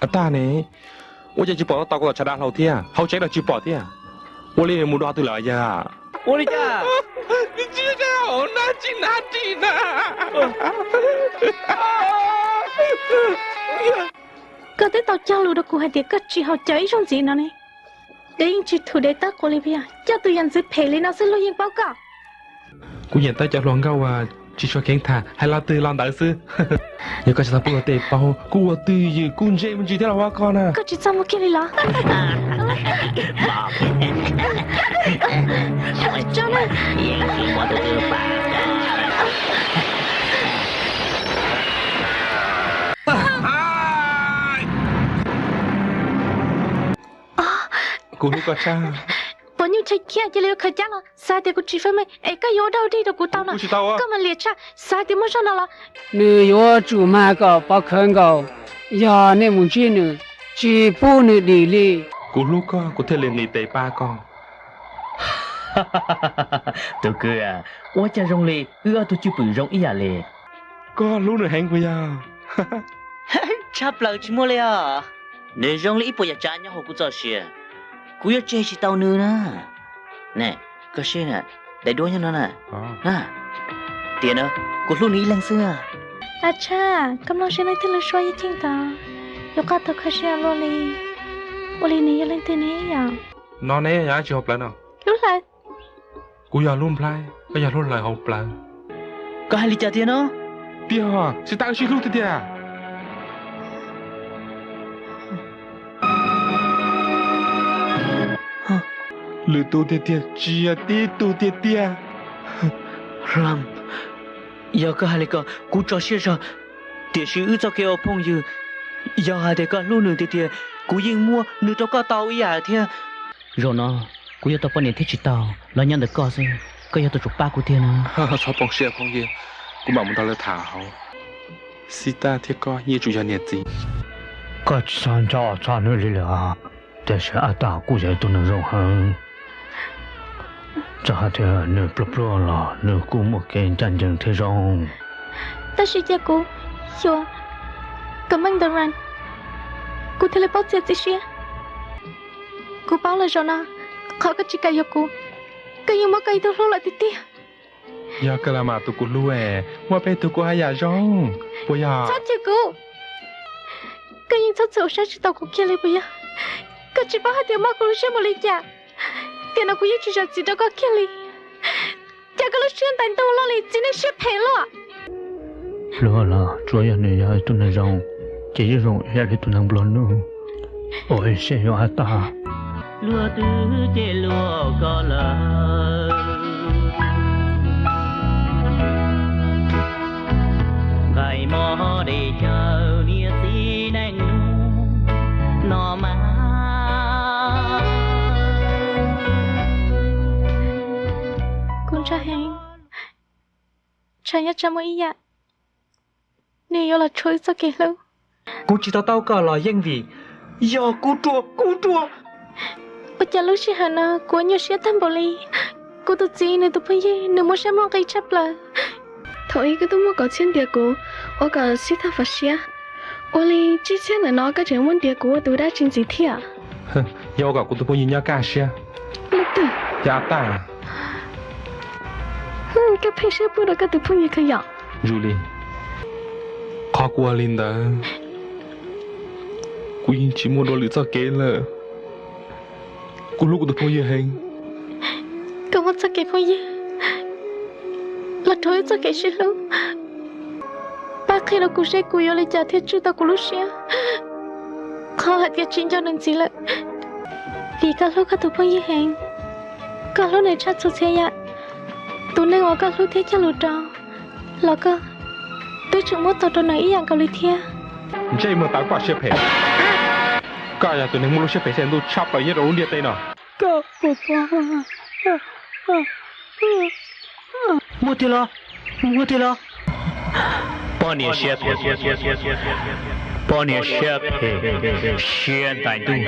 Tag ne, ua cas tsis pom tau kuv tom tshav dav hlau thiab, hauv tsev los tsis pom thiab. Ua li mus dua twg lawm yawg? Ua li cas? Tsis na tsis na. Koj twb tau cog lus rau kuv hais tias koj tsis haus cawv ib zaug ntxiv no ne. Dev yeej tsis thum dev tawb quas li puas yog? Coj tus yam ntxwv phem li no xwb luag yeej paub koj. Kuv nyiam tawb cov hluas nkauj uas tsis tshua kheev tham, hais lo twg lo ntawd xwb. Yog koj tsis tau pub luag tej paub, kuv ua twj ywm kuv ntse me ntsis thiab los ua koj na. Koj tsis txaj muag kiag li los? Kuv hlub koj tshaj. Pov nyuj tshee khiab cia li yuav khaws cab los, xav hais tias kuv tsis faj me es koj yuav ua dog dig rau kuv tau no. Koj mas liam tshaj, xav hais tias muaj zog no los. Nws yuav tsum mag kom pov khawv nkaus, yog nej mus ntsib nws, tsis pub nws dim li. Kuv hlub koj kuv thiaj li nqis tes pab koj. Tus kwv, ua cas zoo li wb ob tug cwj pwm zoo ib yam li. Koj hlub nws heev puas yog? Tshaj plaws tsis muaj li os. Nws zoo li ib puas yam tsav nyob hauv kuv txoj sia, kuv yuav tseg tsis tau nws na. Ne, koj saib na, daim duab nyob no na. Tiam no kuv hlub nws ib leeg xwb. A tshaj, koj mloog seb leej twg lub suab yeej cheej tod, yuav qoj tau kho siab luaj li. Ua li nws yog leej twg ne yom? No ne yog dab tsi hauv plawv no? Lub hlawv. Kuv yog lub nplhaib, koj yog lub hlawv hauv plawv. Koj hais li cas tiag no? Tiag, tsis tas wb sib hlub tiag tiag. Lwm tus tiag tiag, tsis yog tib tug tiag tiag. Hlob, yog koj hais li ko kuv tso siab zog, tiam sis wb txoj kev ua phooj ywg, yog hais tias koj hlub nws tiag tiag, kuv yeej muab nws rau koj tau ib yam thiab. Zaum no kuv yuav tau poj niam thiab tsis tau los nyob ntawm koj xwb, koj yuav tau tsum pab kuv tiag na. Txhob poob siab phooj ywg, kuv mam mus nrog lawv tham hauv. Xib Tab thiab koj yeej yuav tsum yog niam txiv. Koj tsis txhob nco txog nws li lawm, tiam sis Ab Tab kuj yog ib tug neeg zoo heev. Txawm hais tias nws pluag pluag los nws kuj muaj kev ncaj ncees thiab zoo. Tab sis cia kuv xyuas kom meej ntawd mas kuv thiaj li paub txiav txim siab. Kuv paub lawm zaum no, qhov koj tsis kam yuav kuv, koj yeej muab koj ib tug hlub lawm tiag tiag. Yog kawg los mas tus kuv hlub es muaj peb tug kuj haj yam zoo, puas yog? Txhob cem kuv. Koj yeej txhob txwm ua saib tsis taus kuv kiag li puas yog? Koj tsis paub hais tias mob kuv lub siab npaum li cas. Tiam no kuv yeej tsis zam txim rau koj kiag li. Cas koj lub siab ntais ntuj loj li txiv neej siab phem loj. Luag los tsuav yog nws yog tus neeg zoo, ces yeej zoo ib yam li tus neeg nplua nuj uas ib siab yuav Ab Tab. Luag twb cem luag koj lawm, nqaim mos dej cawm niam txiv neej no mas. Kuv ntshai heev, ntshai nyob tsam muaj ib yam nws yuav los tshuav wb txoj kev hlub. Kuv tsis to taub koj los yeej vim yog kuv ruam, kuv ruam. Ua cas lub sij hawm no kuv nyuaj siab tag npaum li. Kuv tus txiv nws tus phooj ywg nws muaj siab muaj nqis tshaj plaws. Thaum ub koj twb muab kaum txhiab ntiav kuv, ua kom sib thaj fav siab. Ua li tsib txhiab ntawm no koj tseem muab ntiav kuv ua tus dab tsi ntxiv thiab? Yog ua kom kuv tus phooj ywg nyob kaj siab. Leej twg? Yog Ab Tab. Koj pheej siab pub rau koj tus phooj ywg kawg yom? Julie, qhov kuv ua li ntawd, kuv yeej tsis muaj dua lwm txoj kev lawm. Kuv hlub kuv tus phooj ywg heev. Koj muab txoj kev phooj ywg los rau wb txoj kev sib hlub. Pab qhia rau kuv seb kuv yuav li cas thiaj tsuj tau kuv lub siab. Qhov hais tias tsis nco nws ntxiv lawm, vim koj hlub koj tus phooj ywg heev. Koj hlub nws tshaj txhua txhia yam. Tus neeg uas koj hlub thiab cog lus rau los koj twb tseem muab tau rau nws ib yam nkaus li thiab. Ntsej muag tawv koj siab phem. Koj yog tus neeg muaj lub siab phem xya ntuj tshaj plaws nyob rau lub ntiaj teb no. Koj puas pom? Muaj tiag los? Muaj tiag los? Poj niam siab phem, poj niam siab phem, siab ntais ntuj.